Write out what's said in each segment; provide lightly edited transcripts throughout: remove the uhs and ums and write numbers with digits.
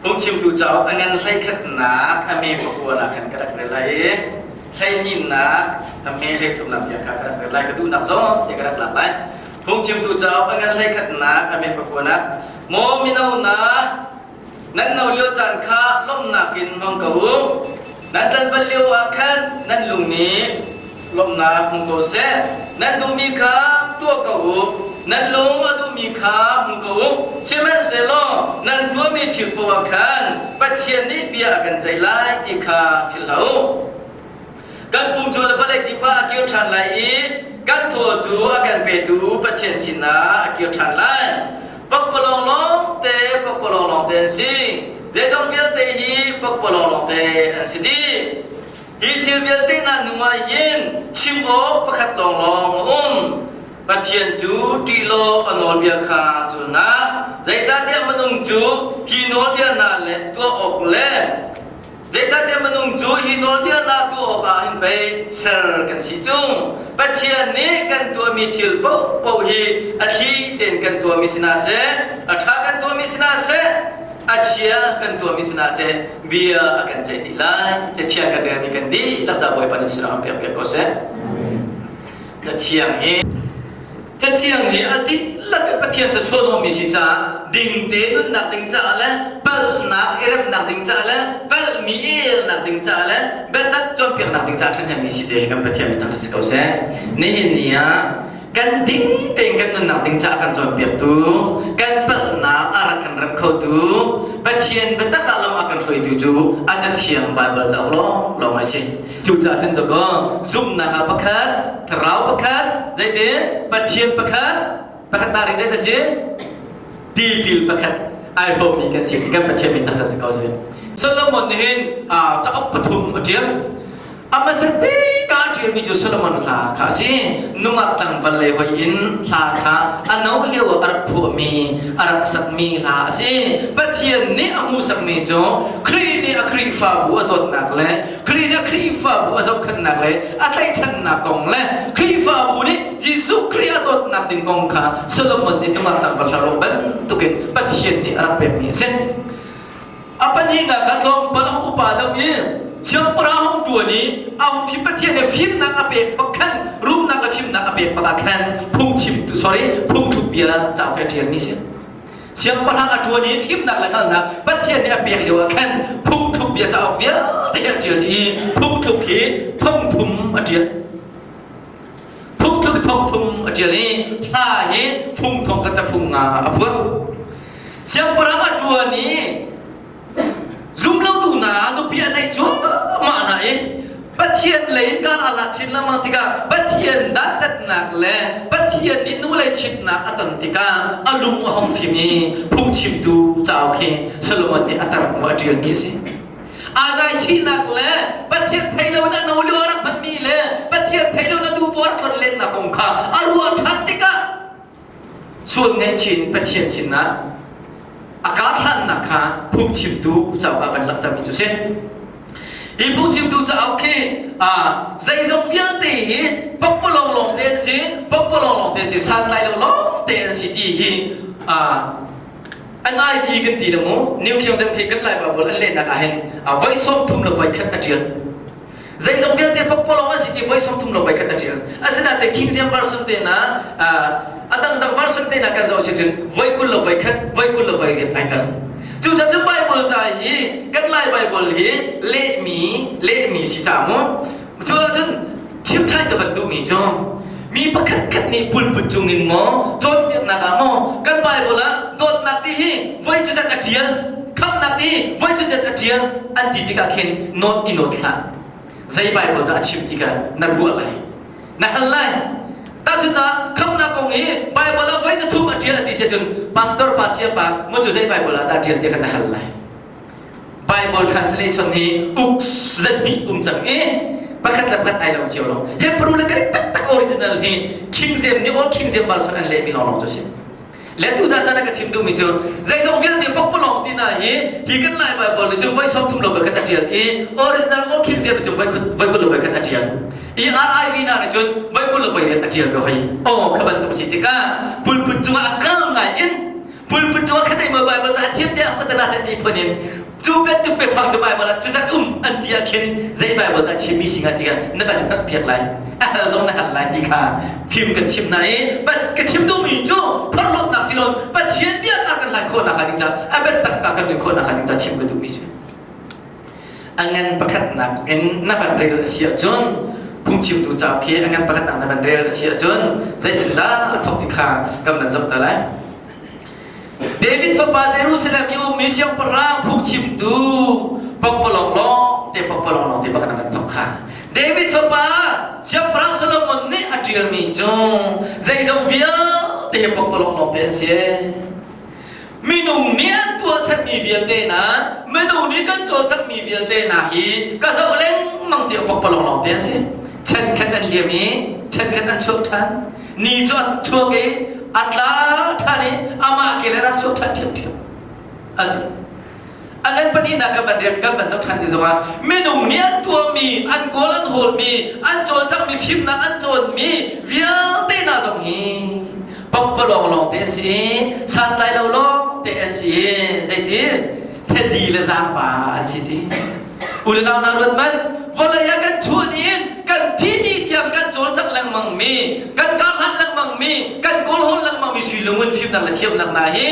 Phungchimtu cauk a ngan hleikhatnak a me pakuanak khan ka rak rel lai i hleihninnak a me hleithumnak tiang kha ka rak rel lai. Ka duhnak zawn te ka rak lak lai. Phungchimtu cauk a ngan hleikhatnak a me pakuanak Maw mino na nan no lio caan kha lawmhnak in hmang ko u. Nan tlanval lio ah khan nan lung nih lawmhnak hmu ko seh. Nan duhmi kha tuah ko u. Nan lung a duhmi kha hmu ko u. Sihmanhsehlaw nan tuahmi thil paoh ah khan Pathian nih bia a kan ceih lai ti kha philh hlah u. Kan pum cu le vawlei dip ah a kir ṭhan lai i kan thaw cu a kan petu Pathian sinah a kir ṭhan lai. Pakpalawng lawngte, pakpalawng lawngte an si. Zeizong vialte hi pakpalawng lawngte an si dih. Hi thil vialte hna hnu ah hin chim awk pakhat lawnglawng a um. Pathian cu ṭih law a nawlbia kha zul hna. Zeicahtiah minung cu hi nawlbia hna le tuah awk le Zeicahtiah minung cu hi nawlbia hna tuah awkah hin pei ser kan si cu. Pathian nih kan tuahmi thil paohpaoh hi a thli tein kan tuahmi si hna seh, a ṭha kan tuahmi si hna seh, a chia kan tuahmi si hna seh, bia a kan ceih dih lai. Cathiang kan relmi kan dihlak ca Bawipa nih sinah pek piak ko seh. Cathiang hi Cathiang hi a dihlak in Pathian cu chuanawmi si caah dingte nunnak ding caah le palhnak i remnak ding caah le palhmi i elnak ding caah le biatak cawnpiaknak ding caah ṭhahnemmi si te hi kan Pathian min thangṭhat si ko seh. Nihin ni ah kan ding tein kan nunnak ding caah kan cawnpiaktu, kan palhnak a rak kan remh khotu, Pathian biatak ah lam a kan hruaitu cu a Cathiang Baibal cauk lawnglawng a si. Cucaah cun dakaw zumhnak ah pakhat, thlarau pakhat, zeiti Pathian pakhat, pakhat naring zei si? Tipil pakhat ai hrawmmi kan si kan Pathian min thangṭhat si ko si. Solomon nih hin cauk pathum a ṭial. A hmasa bik ah a ṭialmi cu Solomon hla kha a si. Nungak tlangval lei hoi in hla kha a no lio ah a rak phuahmi, a rak sakmi hla a si. Pathian nih a hmuhsakmi cu Khrih nih a Khrihfabu a dawtnak le Khrih nih a Khrihfabu a zohkhenhnak le a tlaihchannak kong le Khrihfabu nih Jesuh Khrih a dawtnak ding kong kha Solomon nih nungak tlangval hla bantukin Pathian nih a rak pekmi a si. A pahnihnak kha tlawmpal a upa deuh i siangpahrang hong ṭuan i a fim Pathian nih fimnak a pek bak khan rumnak le fimnak a pek bak ah khan phungchimtu sorry phungthluk bia cauk he ṭialmi si. Siangpahrang a ṭuan i fimnak le hngalhnak Pathian nih a pek lio ah khan phungthluk bia cauk vialte hi a ṭial dih i phungthluk hi thongthum a ṭial. Phungthluk thongthum a ṭial i hla hi fungthong ka tafung nga a phuah. Siangpahrang a ṭuan i Zumlotu hna nupi a neih cuahmah hna i Pathian lei in kar a hlat chin lengmang tikah Pathian dantatnak le Pathian nih nu lei chitnak a ton tikah a lung a hung fim i phungchimtu cauk hi Solomon nih a tar hnu a ṭialmi a si. Aa ngaichihnak le Pathian thei loin a no lio a rak hmanmi le Pathian thei loin a duh paoh a rak tlonlennak kong kha a ruah ṭhan tikah Sual ngaihchih in Pathian sinah a karhlannak kha phungchimtu cauk ah kan langhtermi cu a si. Hi phungchimtu cauk hi zeizong vialte hi pakpalawng lawngte an si, pakpalawng lawngte an si, santlai lo lawngte an si ti hi NIV kan ti le mu, New King James khi kan Lai Bible an lehnak ah hin voi 30 le voi khat a ṭial. Zeizong vialte pakpalawng an si ti voi 30 lo voi khat a ṭial. Asinain King James Version te na a dangdang version te na kan zoh si cun voi 20 lo voi khat, voi 20 lo voi riat ai tel. Cucaah cun Bible ca hi kan Lai Bible hi lehmi lehmi si ca mu. Cucaah cun chim ṭhan ka van duhmi cu mi pakhat khat nih pulput cungin maw cawnpiaknak ah maw kan Bible ah dawtnak ti hi voi cu zat a ṭial khamhnak ti voi cu zat a ṭial an ti tikah khin nawt i nawt hlah zei Bible dah a chim ti kha na ruah lai na hal lai tahchunhnak khamhnak kong hi Bible ah voi zathum a ṭial a ti si cun pastor pa sia pa maw cu zei Bible ah dah ṭial ti kha na hal lai Bible translation hi uk zahnih um cang i pakhat le pakhat ai lo cio lo Hebrew le Greek taktak original hi King James nih Old King James version an lehmi lawnglawng cu a si le tu zan caan ah ka chim duhmi cu zeizong vialte pakpalawng ti na hi hi kan Lai Bible nih cun voi 30 lo khat a ṭial i original Old King James nih cun voi 20 lo khat a ṭial i RIV na nih cun voi 20 lo voi a ṭial ko hei oh kha bantuk si tikah pulput cungah a kal ngai in. Pulpit cungah kha zeimaw Bible ca a thiam tiah ka tana seh ti phun in cu bantuk biafang cu Bible ah cuzat um an ti ah khin zei Bible dah chimmi si hnga ti kha na van hngalh piak lai. A hal zong na hal lai ti kha fim kan chim hna i ka chim duhmi cu phorhlawtnak si loin Pathian bia ka kan hlan khawhnak hnga ding caah a biatak ka kan nun khawhnak hnga ding caah chim ka duhmi si. A ngan pakhatnak in na van rel a si ahcun phungchimtu cauk khi a ngan pakhatnak na van rel a si ahcun zeitindah a thawk ti kha kan van zoh ta lai. David fapa Jerusalem i ummi siangpahrang phungchimtu pakpalawng lawng te pakpalawng lawng te bak na van thawk kha. David fapa siangpahrang Solomon nih a ṭialmi cu zeizong vialte hi pakpalawng lawng te an si. Minung nih an tuahsermi vialte hna, minung nih kan cawlcanghmi vialte hna hi ka zoh lengmang ti pakpalawng lawng te an si. Chenkhat an liam i chenkhat an chuak ṭhan. Ni cu a chuak i a tla ṭhan i amah ke le rak chuak ṭhan ṭhiamṭhiam. A ti. A ngan pahnihnak kan van rian kan van zoh ṭhan ti zongah minung nih an tuahmi, an kawl an hawlmi, an cawlcanghmi fimnak an cawnmi vialte hna zong hi pakpalawng lawng te an si i santlai lo lawng te an si i zeiti thedi le zaangpa an si ti u le nau na ruat man vawlei ah kan chuah ni in kan thi ni tiang kan cawlcangh lengmang mi kan karhlan lengmang mi kan kawlhawl lengmang mi sui lungun fimnak le thiamnak hna hi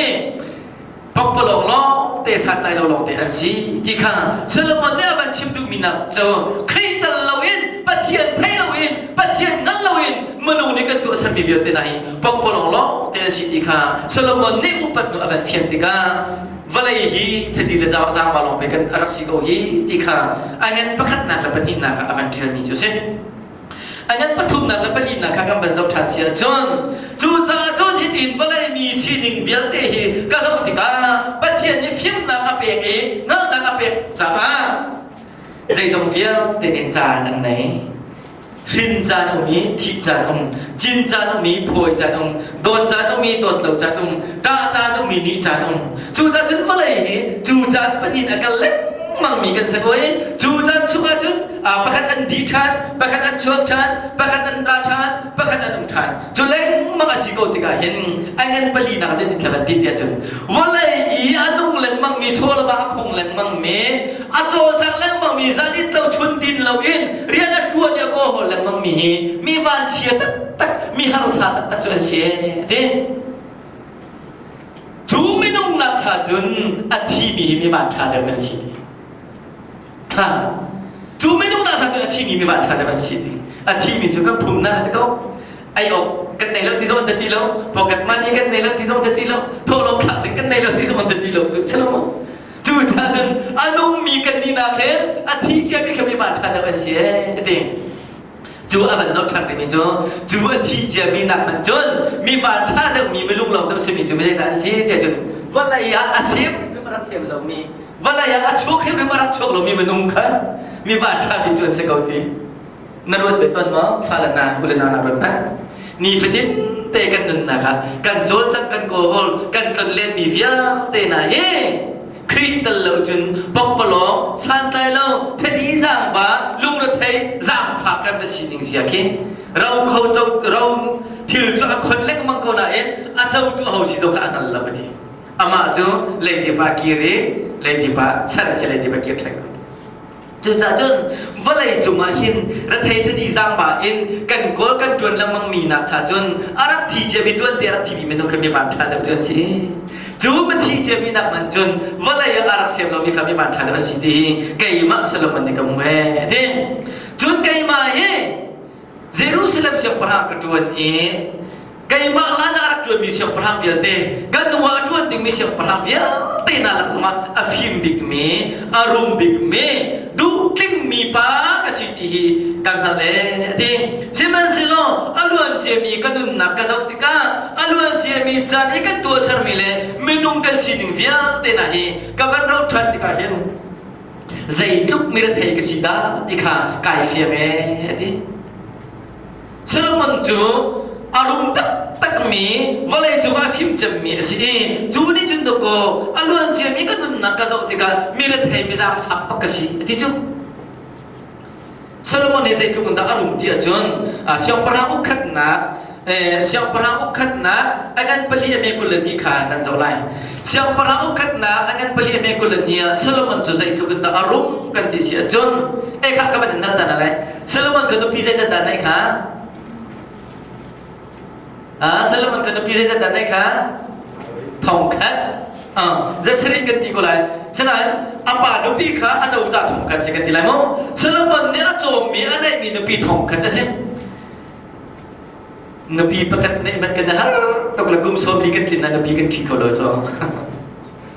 pakpalawng lawng te santlai lo lawng te an si ti kha Solomon nih a van chim duhmi nak cu Khrih tal loin Pathian thei loin Pathian hngal loin minung nih kan tuahsermi vialte hna hi pakpalawng lawng te an si ti kha Solomon nih upat nu a van fian tikah vawlei hi thadi le zaangba lawng pe kan rak si ko hi ti kha a ngan pakhatnak le pahnihnak ah a van ṭialmi cu a si. A ngan pathumnak le palinak kha kan van zoh ṭhan si ahcun cucaah cun hitin vawlei mi sining vialte hi ka zoh tikah Pathian nih fimnak a pek i hngalhnak a pek caah zeizong vialte in caan an nei. Hrin caan um i thih caan um, cin caan um i phawi caan um, dawt caan um i dawt lo caan um, ṭah caan um i nih caan um. Cucaah cun vawlei hi cu caan pahnih a kal lengmang mi kan si ko i cu caan chung ah cun pakhat an di ṭhan, pakhat an chuak ṭhan, pakhat an ra ṭhan, pakhat an um ṭhan. Cu lengmang a si ko tikah hin a ngan palinak cun thla van ti tiah cun vawlei i a nung lengmang mi chaw le va a khong lengmang mi a cawlcang lengmang mi zan it lo chun din lo in rian a ṭuan i a kawhawl lengmang mi hi mi vanchia taktak mi harsa taktak cu an si ti. Cu minung nak cha cun a thimi hi mi vanṭha deuh an si ti. Kha cu minung hna cu a thimi mi vanṭha deuh an si ti. A thimi cu kan phum na ti ko. Ai ok kan nei lo ti zong an ti lo. Pocket money kan nei lo ti zong an ti lo. Thawhlawm thlak ding kan nei lo ti zong an ti lo. Cu si lo maw? Cu ca cun a nungmi kan ni nak he a thi ciami kha mi vanṭha deuh an si ee ti. Cu a van nolh ṭhan rihmi cu cu a thi ciami nak hmanh cun mi van ṭha deuhmi milung lo deuh simi cu mi zeidah an si tiah cun vawlei ah a sem hrimhrim a rak sem lomi vawlei ah a chuak hrimhrim a rak chuak lomi minung kha mi van ṭha mi cu an si ko ti na ruat ve tawn maw fale hna u le nau na ruat hmanh nifatin te kan nunnak ah kan cawlcangh kan kawlhawl kan tlonlenmi vialte hna hi Khrih tel lo cun pakpalawng santlai lo thadi zaangba lungrethei zaangfak kan va sining zia khi ro kho co ro thil cu a khon lengmang ko nain a cotu ho si zong kha a hngal lo ka ti amah cu leidip ah kir i leidip ah san ci leidip ah kir ṭhan ko Cucaah cun vawlei cungah hin rethei thadi zaangba in kan kawl kan ṭuan lengmang mi nak cha cun a rak thi ciami tuante a rak thimi minung kha mi van ṭha deuh cu an si. Cu mithi ciami nak man cun vawlei ah a rak sem lomi kha mi van ṭha deuh an si ti hi keimah Solomon nih ka hmuh ee ti. Cun keimah hi Jerusalem siangpahrang ka ṭuan i keimah lan ah a rak ṭuanmi siangpahrang vialte kan nu ah a ṭuan dingmi siangpahrang vialte hna lak zongah a fim bikmi a rum bikmi duhtlingmi pa ka si ti hi ka hngalh ee a ti sihmanhsehlaw a luan ciami ka nunnak ka zoh tikah a luan ciami caan i kan tuahsermi le minung kan sining vialte hna hi ka van ro ṭhan tikah hin zeitluk mirethei ka si dah ti kha kai fiang ee a ti Solomon cu a rum taktakmi vawlei cungah a fim cemmi a si i cu nih cun dawkaw a luan ciami ka nunnak ka zoh tikah mi rethei mi zaangfak bak ka si a ti cu Solomon hi zeitluk in dah a rum ti ahcun siangpahrang ukhatnak. Siangpahrang ukkhatnak a ngan pali a me 22 kha nan zoh lai. Siangpahrang ukkhatnak a ngan pali a me 22 ah Solomon cu zeitluk in dah a rum kan ti si ahcun e kha ka van in hal ta na lai. Solomon ka nupi zeizat dah neih kha? Ah, Solomon ka nupi zeizat dah neih kha? Thongkhat. Ah, zasarih kan ti ko lai. Sinain a pa nupi kha a coca thongkhat si kan ti lai maw? Solomon nih a cawmmi a neihmi nupi thongkhat a si. Nupi pakhat nih hmanh kan har tuk le kum 40 kan tlin ah nupi kan ṭhi kho lo cu.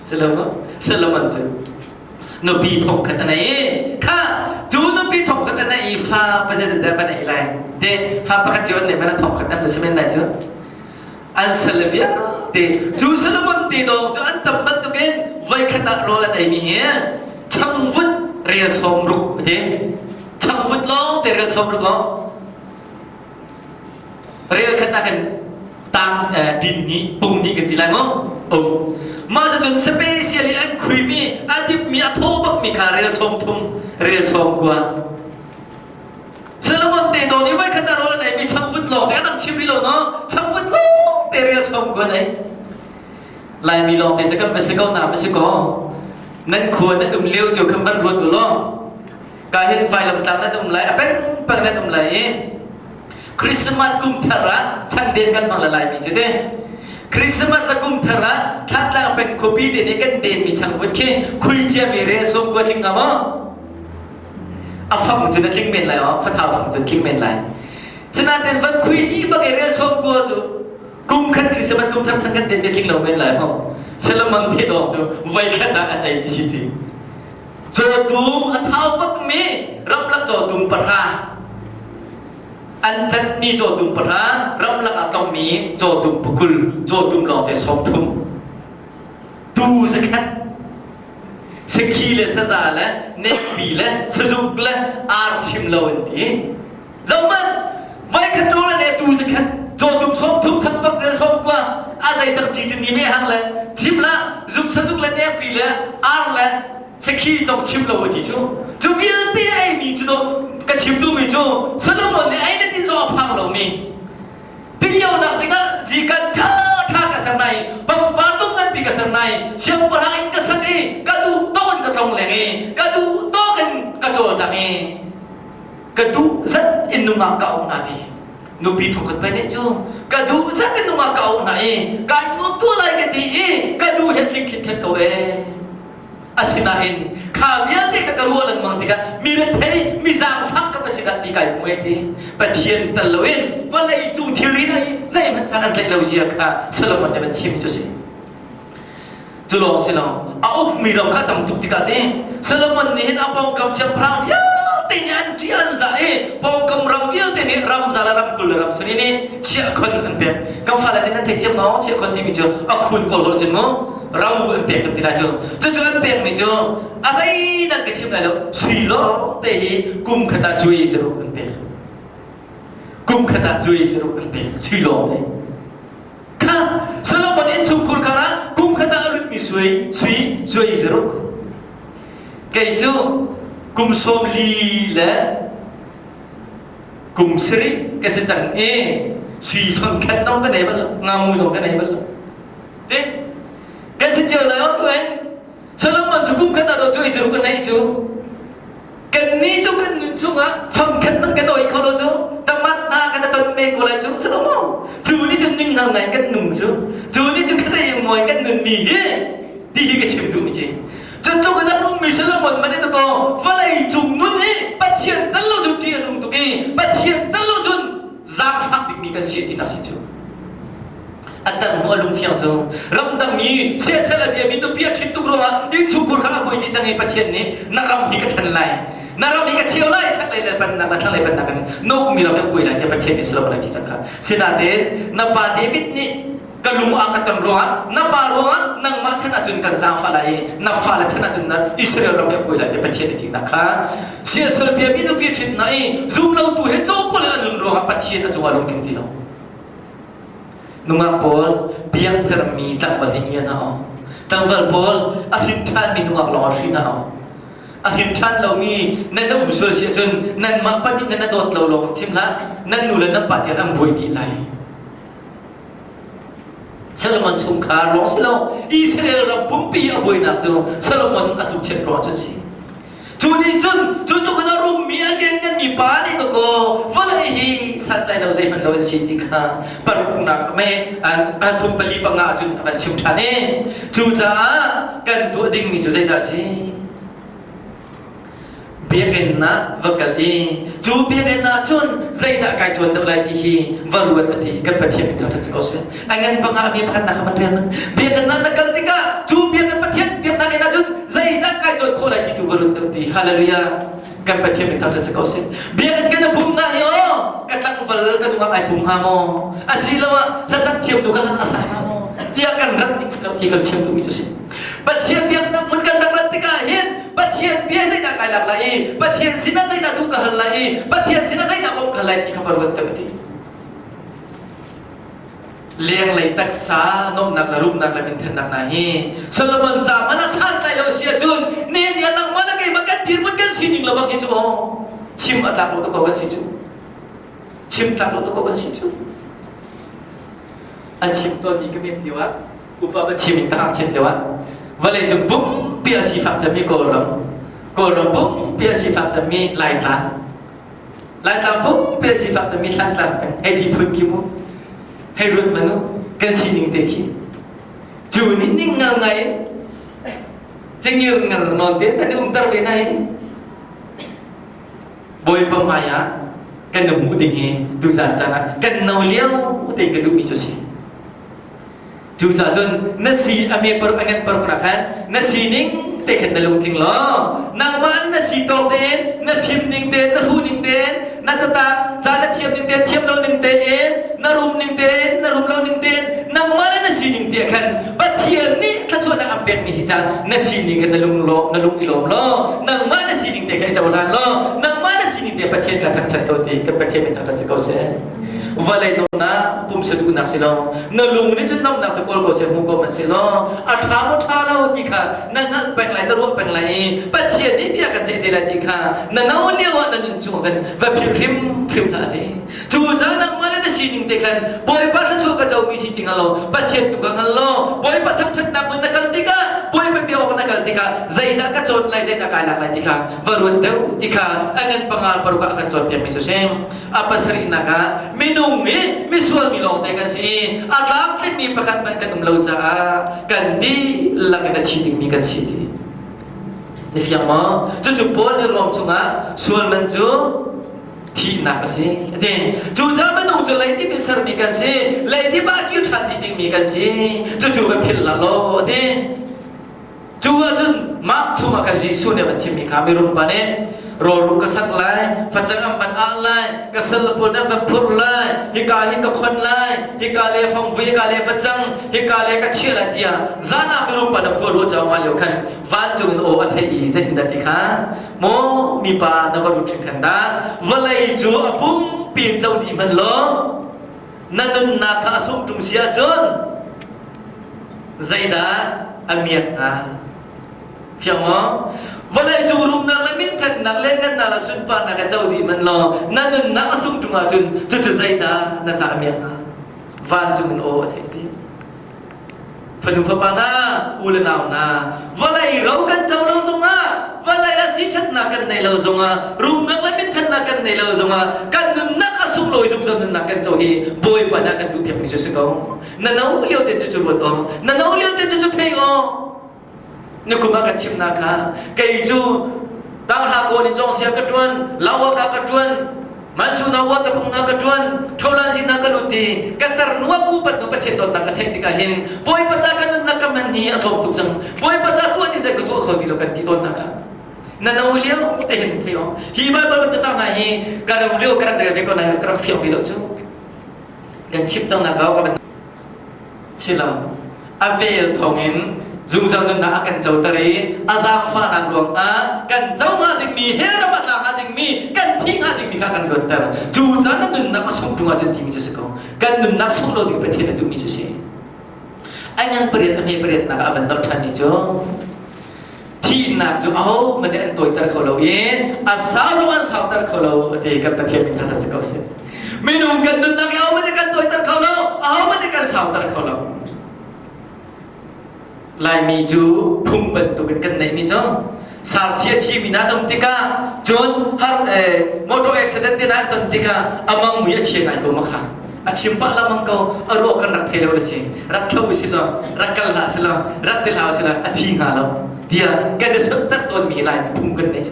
Silo Solomon cu nupi thongkhat a nei i kha cu nupi thongkhat a nei i fa pazet dah va neih lai te fa pakhat cu an neih mana thongkhat an va si men lai cu an sal vialte cu Solomon te dawng cu an tam bantukin voikhat ah rawl an eimi hi changvut rel sawm ruk a ti changvut lawng te rel sawm ruk lawng Rel khat ah khan tang din nih pung nih kan ti lai maw? Um. Mah cucun special i an khuimi, a dipmi, a thaw bakmi kha rel 30, rel 90. Solomon te dawn i voikhat ah rawl an eimi changvut lawng te a dang chim rih lo no? Changvut lawng te rel 90 an ei. Laimi lawng te cu kan va si ko na va si ko. Nan khua nan um lio cu khan van ruat u law. Ka hin vailamtlang nan um lai, a pengpeng nan um lai i Christmas kum thar ah changden kan hmang la laimi cu te. Christmas le kum thar ah Thantlang peng khuapi te nih kan denmi changvut khi khui ciami rel sawm kua tling hnga maw? A fang cu na tling men lai aw, fathau fang cu tling men lai. Sinain van khui dih bak i rel sawm kua cu kum khat Christmas kum thar chan kan den mi tling lo men lai ho. Salamang the dawng cu voi khat ah an ei mi si ti. Cawtum a thau bakmi ramlak cawtum pahra an canhmi cawtum pahra ramlak ah tongmi cawtum pakul cawtum lawngte 30 tuu zakhat sakhi le saza le nekpi le sazuk le ar chim lo an ti zohmanh voikhat rawl an ei tuu zakhat cawtum 30 changpak le 90 a zeitak ci ni me hang le thim la zuk sazuk le nekpi le ar le sakhi zong chim lo a ti cu cu vialte ei mi cu ka chim duhmi cu Solomon nih ei le din zong a phang lomi tilionak dingah zikan ṭha ṭha ka ser nai pangpar tuk nganpi ka ser nai siangpahrang in ka sak i ka duh tawk in ka tlong leng i ka duh tawk in ka cawlcang i ka duh zat in nungak ka auh hna ti nupi thongkhat pai nih cu ka duh zat in nungak ka auh hna i kai nuam tuah lai ka ti i ka duh he tling khit khet ko ee Asinain kha vialte kha ka ruah lengmang tikah mi rethei mi zaangfak ka va si dah ti kai hmu ai ti. Pathian tal loin vawlei cung thilri hna hi zeihmanh san an tlaih lo zia kha Solomon nih a van chim cu a si. Cu lawng si lo, a ukmi ram kha tam tuk tikah ti Solomon nih hin a pawngkam siangpahrang vialte nih an ṭih an zah i pawngkam ram vialte nih ram za le ram 20 le ram 70 nih chiahkhon an pek. Kan fale nih nan theithiam maw? Chiahkhon timi cu a khun kawl holh cun mu ro an pek kan ti lai cu cucu an pekmi cu a zeidah ka chim lai lo sui lawng te hi kum khat ah cuai zaruk an pek kum khat ah cuai zaruk an pek sui lawng te kha Solomon innchungkhur kar ah kum khat ah a lutmi sui sui cuai zaruk kei cu kum 40 le kum 70 ka si cang i sui fang khat zong ka nei bal lo ngamu zong ka nei bal lo Ti kan si cio lai tu en Solomon cu kum khat ah cu Israel kan nei cu kan ni cu kan nun chungah fam khat man kan oi kho lo cu tamat na kan ton men ko lai cu Solomon cu ni cu ning nang ngai kan nung cu cu ni cu khasai moi kan nun mi hi ti hi ka chim duh mi ci cu tluk in a rum mi Solomon man in ko vawlei cung nun hi Pathian tal lo cun ṭih a nung tuk i Pathian tal lo cun zaangfak bikmi kan si ti nak si cu a tar hnu a lungfiang cu ramdang mi siasal a biami nupi a ṭhit tuk ruangah innchungkhur kha a buai dih cang i Pathian nih na ram hi ka ṭhen lai na ram hi ka cheu lai chaklei le pannak le thlanglei pannak in na ukmi ram hi a kuai lai tiah Pathian nih Solomon a ti cang kha sinain na pa David nih ka lung a ka ton ruangah na pa ruangah nangmah chan ahcun kan zaangfah lai i na fale chan ahcun na Israel ram hi a kuai lai tiah Pathian nih tinak kha siasal biami nupi a ṭhit na i zumlotu he cawpawl a nun ruangah Pathian a cungah lungtling ti lo Nungak pawl piangtharmi tlangval hi ngia hna aw. Tlangval pawl a hrin ṭhanmi nungak lawng a hrin hna aw. A hrin ṭhan lomi nan um sual si ahcun nanmah pahnih nan a dawt lo lawng chim hlah. Nan nu le nan pa tiang an buai dih lai. Solomon chungkhar lawng si lo, Israel ram pumpi a buainak cu Solomon a tlukchiat ruang cun si. Cu nih cun cu tluk in a rummi a liannganmi pa nih dakaw vawlei hi santlai lo zeihmanh lo an si ti kha paruknak me pathum pali panga cun a van chim ṭhan i cucaah kan tuah dingmi cu zeidah a si? Biakinn ah va kal i cu biakinn ah cun zeidah kai cawn deuh lai ti hi va ruat a ti. Kan Pathian min thangṭhat si ko seh. A ngan panga a mi pakhat nak kha van rian. Biakinn ah na kal tikah cu biakinn Pathian biaknak inn ah cun zeidah kai cawn khawh lai ti tu va ruat deuh ti. Hallelujah. Kan Pathian min thangṭhat si ko seh. Biakinn kan pum na hi aw ka tlangval ka nungak ai pum hnga maw? Asiloah hlasak thiam nu ka lak a sak hnga maw? Tiah kan rat ning si lo ti kan chim duhmi cu si. Pathian biaknak hmun kan rak rat tikah hin Pathian bia zeidah kai lak lai i Pathian sinah zeidah duh ka hal lai i Pathian sinah zeidah bawmh ka hal lai ti kha va ruat deuh ti. Lenglei taksa nomnak le rumnak le minthennak hna hi Solomon ca hmanh ah santlai lo si ahcun ne ni ah nangmah le keimah kan dirhmun kan sining lo bak hi cu aw chim a tlak lo tuk ko kan si cu chim tlak lo tuk ko kan si cu an chim tawnmi ka met lio ah upa va chim in ka ngakchiat lio ah vawlei cung pumpi a sifak cemmi Kawlram Kawlram pumpi a sifak cemmi Laitlang Laitlang pumpi a sifak cemmi Thlantlang kan hei ti phun khi mu hei ruat man u kan sining te khi cu nih ning ngal ngai in cingir ngal nawn te kan i umter ve na hin Bawipa hmai ah kan i hmuh ding hi tuzan caan ah kan no lio te ka duhmi cu si. Cucaah cun na si a me par a ngan par kuna khan na sining te khan na lungtling law nangmah na si tawk tein na fim ning tein na hru ning tein na catang ca na thiam ning tein thiam lo ning tein na rum ning tein na rum lo ning tein nangmah le na sining te khan Pathian nih thluachuahnak an pekmi si caan na sining kha na lung law na lung i lawm law nangmah na sining te kha i cohlan law nangmah na sining te Pathian ka thangṭhat ko ti kan Pathian min thangṭhat si ko seh. Vawlei nomnak pumsa duhnak si lo na lung nih cun nomnak cu kawl ko seh hmu ko hmanh si law a ṭha maw ṭha lo ti kha na hngalh peng lai na ruah peng lai i Pathian nih bia kan ceih te lai ti kha na no lio ah na nun chung khan va philh hrim hrim hlah ti. Cu caah nangmah le na sining te khan Bawipa thluachuah ka comi si ti hngal lo, Pathian tu ka hngal lo. Bawipa thangṭhatnak hmun na kal tikah, Bawipa bia awk na kal tikah zeidah ka cawn lai, zeidah kai lak lai ti kha va ruat deuh ti kha a ngan panga paruk ah a kan cawnpiakmi cu si. A pasarihnak ah minung hi misual mi lawngte kan si i a tlamtlingmi pakhat hmanh kan um lo caah kan dihlak in a thi dingmi kan si ti. Ni fiang maw? Cucu Paul nih Rom chungah sual man cu thihnak a si a ti. Cucaah minung cu leidip in sermi kan si, leidip ah kir ṭhan dih dingmi kan si. Cucu kan philh hlah law a ti. Cu ahcun mah chungah khan Jesuh nih a van chimmi kha mirum pa nih rawlruk ka sak lai, facang an van ah lai, ka sal pawl nan van phurh lai, hika hin ka khon lai, hika le fangvui, hika le facang, hika le ka chiah lai tiah zan ah mirum pa na khua ruah caah lio khan vancung in aw a theih i zeitindah ti kha Maw mipa na va rut hringkhan dah vawlei cu a pumpi in co dih hmanh law na nunnak kha a sung ṭung si ahcun zeidah a miak hnga? Fiang maw? Vawlei cung rumnak le minthatnak le ngannak le sunparnak kha co dih hmanh law na nunnak a sung ṭung ahcun cucu zeidah na ca a miak hnga? Vancung in aw a theih ti. Fanu fapa hna, u le nau hna, vawlei ro kan co lo zongah, vawlei ah siṭhatnak kan nei lo zongah, rumnak le minthatnak kan nei lo zongah, kan nunnak a sunglawi zungzal nunnak kan co hi Bawipa nih a kan duhpiakmi cu si ko. Na no lio te cu cu ruat aw, na no lio te cu cu thei aw. Nikum ah kan chimnak kha kei cu tanghra kawl in cawngsia ka ṭuan, lawaka ka ṭuan, mansuna wa tapung na ka ṭuan, tholan na ka lut i ka tar nu ku pat nu Pathian dawtnak ka theih tikah hin Bawipa ca ka nunnak ka man hi a tlawm tuk cang. Bawipa ca tuah ding zei ka tuah kho ti lo kan ti tawnnak kha. Na no lio te hin thei aw. Hi Bible cacang hna hi ka ram lio ka rak rel ve ko nain ka rak fiang ve lo cu. Kan chim cang nak ka van Si lo. A vel thawngin zungzal nunnak a kan coter i a zaangfahnak ruangah kan co hnga dingmi, hell ram a tla hnga dingmi, kan thi hnga dingmi kha kan luatter. Cu caan na nunnak a sungh ṭung ahcun timi cu si ko. Kan nunnak sungh lo ding Pathian a duhmi cu si. A ngan pariat a hme pariatnak ah a van dolh ṭhanmi cu thihnak cu ahohmanh nih an tawiter kho lo i a sau zong an sauter kho lo a ti kan Pathian min thangṭhat si ko seh. Minung kan nunnak i ahohmanh nih kan tawiter kho lo, ahohmanh nih kan sauter kho lo. Laimi cu phung bantukin kan neihmi cu sarthi a thimi na um tikah cun har motor accident te na an ton tikah amang mui a chia ngai ko makha a chim pah lamang ko a ruah kan rak thei lo si rak tho si lo rak kal hlah si lo rak ti hlah si lo a thi hnga lo tiah kan i sunter tawn mi lai phung kan nei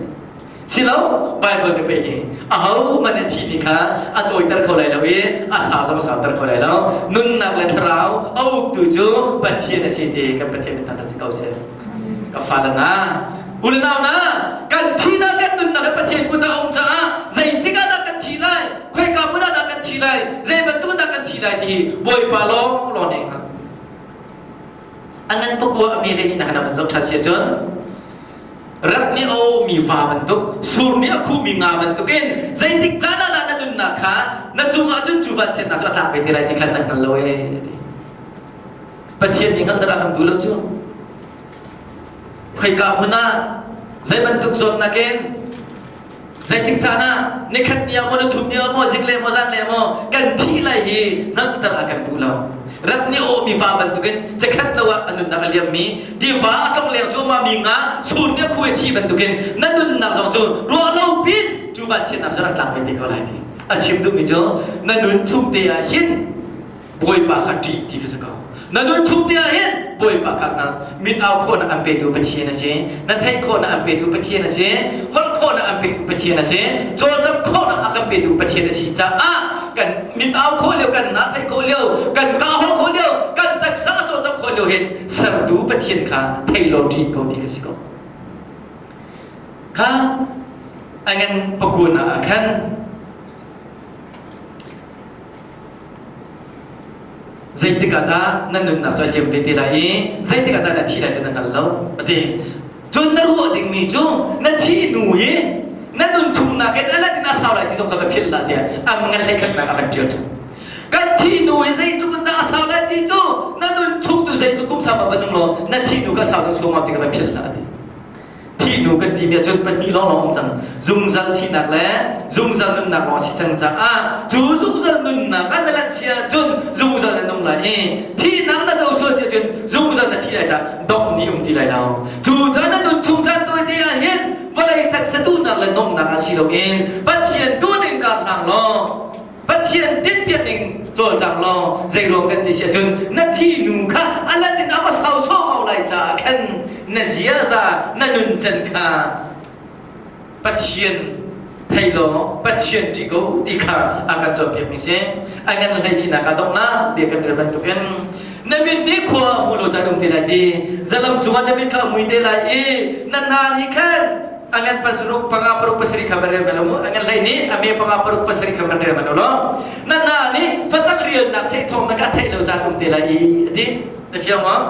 Si lo, Bible nih pei hi aho man a thi ni kha a tawiter kho lai lo i a sau zong sauter kho lai lo. Nunnak le thlarau a uktu cu Pathian a si ti kan Pathian min thangṭhat si ko seh. Ka fale hna, u le nau hna, kan thihnak kan nunnak hi Pathian kut ah a um caah zeitik ah dah kan thi lai, khoika hmun ah dah kan thi lai, zei bantuk dah kan thi lai ti hi Bawipa lawng lawng nih a hngalh. A ngan pakua a mi hlei nih na kan zoh ṭhan si ahcun rat nih a awhmi va bantuk sur nih a khuhmi nga bantukin zeitik caan ah dah na nunnak kha na cungah cun cu vanchiatnak cu a tlak ve te lai ti khan na hngal lo ee ti Pathian nih hngalh dah kan duh lo cu khoika hmun ah zei bantuk zawtnak in Zeitik caan ah nikhat ni ah maw nithum ni ah maw zing le maw zan le maw kan thih lai hi hngalhter a kan duh lo. Rat nih awmi va bantukin cakhat lo ah a nunnak a liammi tiva a tlong leng cu mi nga sur nih a khu i thi bantukin na nunnak zong cu ruah lo pin cu vanchiatnak cu an tlak ve te ko lai ti. A chim duhmi cu na nun chung te ah hin Bawipa kha ṭih ti kha si ko. Na nun chung te ah hin Bawipa kha na mit au khawhnak an petu Pathian a si, na theih khawhnak an petu Pathian a si, holh khawhnak an petu Pathian a si, cawlcangh khawhnak a kan petu Pathian a si caah kan mit au khawh lio, kan na theih khawh lio, kan ka holh khawh lio, kan taksa a cawlcangh khawh lio hin sertu Pathian kha thei law ṭih ko ti kha si ko. Kha a ngan pakun ah khan Zeitik ah dah na nunnak cu a liam te te lai i zeitik ah dah na thi lai cu na hngal lo a ti. Cun na ruah dingmi cu na thih hnu hi na nun chungnak in a let in a sau lai ti zong kha va philh hlah tiah am ngan hlei khatnak a van ṭial ṭhan. Kan thih hnu hi zeitluk in dah a sau lai ti cu na nun chung cu zeitluk kum sau va nung law na thih hnu ka sau deuh suaumau ti kha va philh hlah a ti. Thihnu kan timi ahcun pahnih lawnglawng um cang. Zungzal thihnak le zungzal nunnak lawng a si cang caah cu zungzal nunnak ah na lanh si ahcun zungzal na nung lai i thihnak na co sual si ahcun zungzal na thi lai caah dongh ni um ti lai lo. Cu caan na nun chung caan tawite ah hin vawlei taksa duhnak le nuamhnak ah si loin Pathian duhning kar hlang law Pathian tinhpiak ning cawlcang law zeiruang kan ti si ahcun na thi nu kha a lat in a va sau sawmau lai caah khan na ziaza na nuncan kha Pathian thei law Pathian ṭih ko ti kha a kan cawnpiak mi si. A ngan hlei dihnak ah donghnak bia kan rel bantukin na mit nih khua a hmu lo caan um te lai ti zalam cungah na mit kha a mui te lai i na hna nih khan a ngan pasaruk panga paruk pasarih kha van rel bal mu a ngan hlei nih a me panga paruk pasarih kha van rel bal lo na na nih facang rialnak seh thawng na ka theih lo caan um te lai i a ti na fiang maw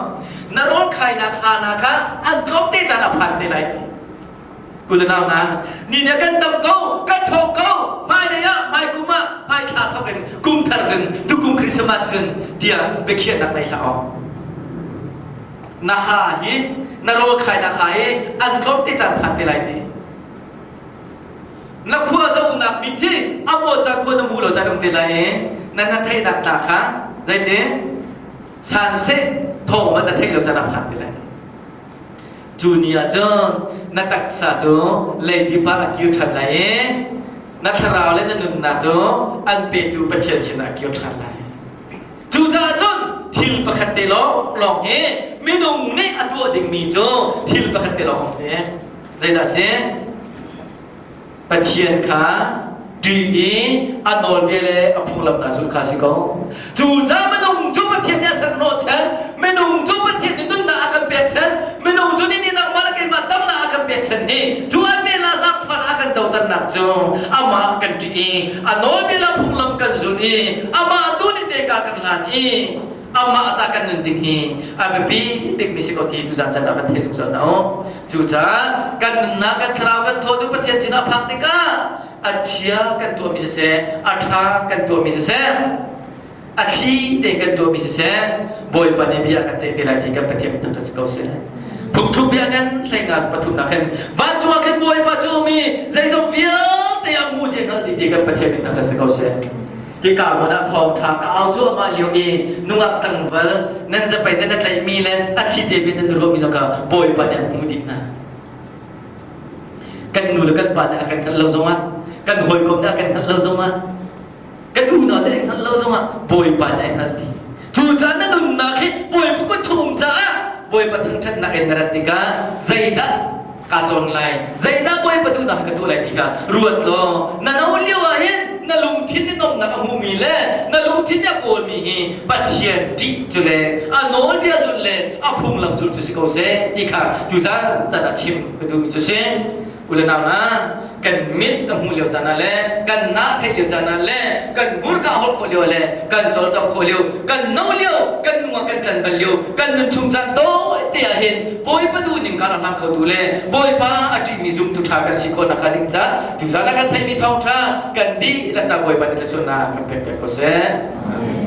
na rawl khainak ha na kha an tlawm te caan a phan te lai ti kulanau na ni ne kan tam ko kan thawng ko hmailei ah hmai kum ah hmai thla thawk in kum thar cun tukum Christmas cun tiah biakhiahnak nei hlah awk Na ha hi na rawl khainak ha hi an tlawm te caan phan te lai ti. Na khua zohnak mit hi a maw caan khua na hmu lo caan um te lai i na na theihnak tla kha zeiti sanseh thawng man na theih lo caan a phan te lai. Cu ni ah cun na taksa cu leidip ah a kir ṭhan lai i na thlarau le na nunnak cu an petu Pathian sinah a kir ṭhan lai. Cucaah cun thil pakhat te lawng lawng hi minung nih a tuah dingmi cu thil pakhat te lawng te zeidah si? Pathian kha ṭih i a nawlbia le a phunglam hna zulh kha si ko. Cucaah minung cu Pathian nih a ser hnawhchan, minung cu Pathian nih nunnak a kan pekchan, minung cu nih nangmah le keimah damnak a kan pekchan hi cu an vel ah zaangfah a kan coternak cu amah kan ṭih i a nawlbia le phunglam kan zulh i amah tu nih te ka kan hlan i amah ca kan nun ding hi a biapi bikmi si ko ti tuzan chan ah kan thei zungzal hna u. Cucaah kan nunnak kan thlarau kan thaw cu Pathian sinah phak tikah a chia kan tuahmi siseh a ṭha kan tuahmi siseh a thli tein kan tuahmi siseh Bawipa nih bia kan ceih te lai ti kan Pathian thangṭhat si ko seh. Phungthluk bia kan hleinga pathumnak hin vancung ah khin Bawipa cu um i zeizong vialte a hmu ti a hngalh ti ti kan Pathian min thangṭhat si ko seh. Hika hmun ah thawngṭha ka au cuahmah lio i nungak tlangval nan zapei nan tlaihmi le a thi te nan ruahmi zong kha Bawipa nih a hmuh dih hna. Kan nu le kan pa nih a kan hngalh lo zongah, kan hawikom nih a kan hngalh lo zongah, kan unau nih an hngalh lo zongah Bawipa nih a hngalh dih. Cucaah na nunnak hi Bawipa kut chung caah Bawipa thangṭhatnak in na rat tikah zeidah kaa cawn lai zeidah Bawipa duhnak ka tuah lai ti kha ruat law na no lio ah hin na lungthin in nomnak a hmumi le na lungthin nih a kawlmi hi Pathian ṭih cu le a nawlbia zulh le a phunglam zulh cu si ko seh ti kha tuzan caan ah chim ka duhmi cu si. U le nau hna, kan mit a hmuh lio caan ah le kan nah theih lio caan ah le kan hmurka holh khawh lio le kan cawlcangh khawh lio kan no lio kan nungak kan tlan bal lio kan nun chung caan tawi te ah hin Bawipa duhning kar a hlang khotu le Bawipa a ṭihmi zumtu ṭha kan si khawh nakhnga ding ca tuzaan ah kan theihmi thawngṭha kan dihlak ca Bawipa nih thluachuahnak kan pek pek ko seh. Amen.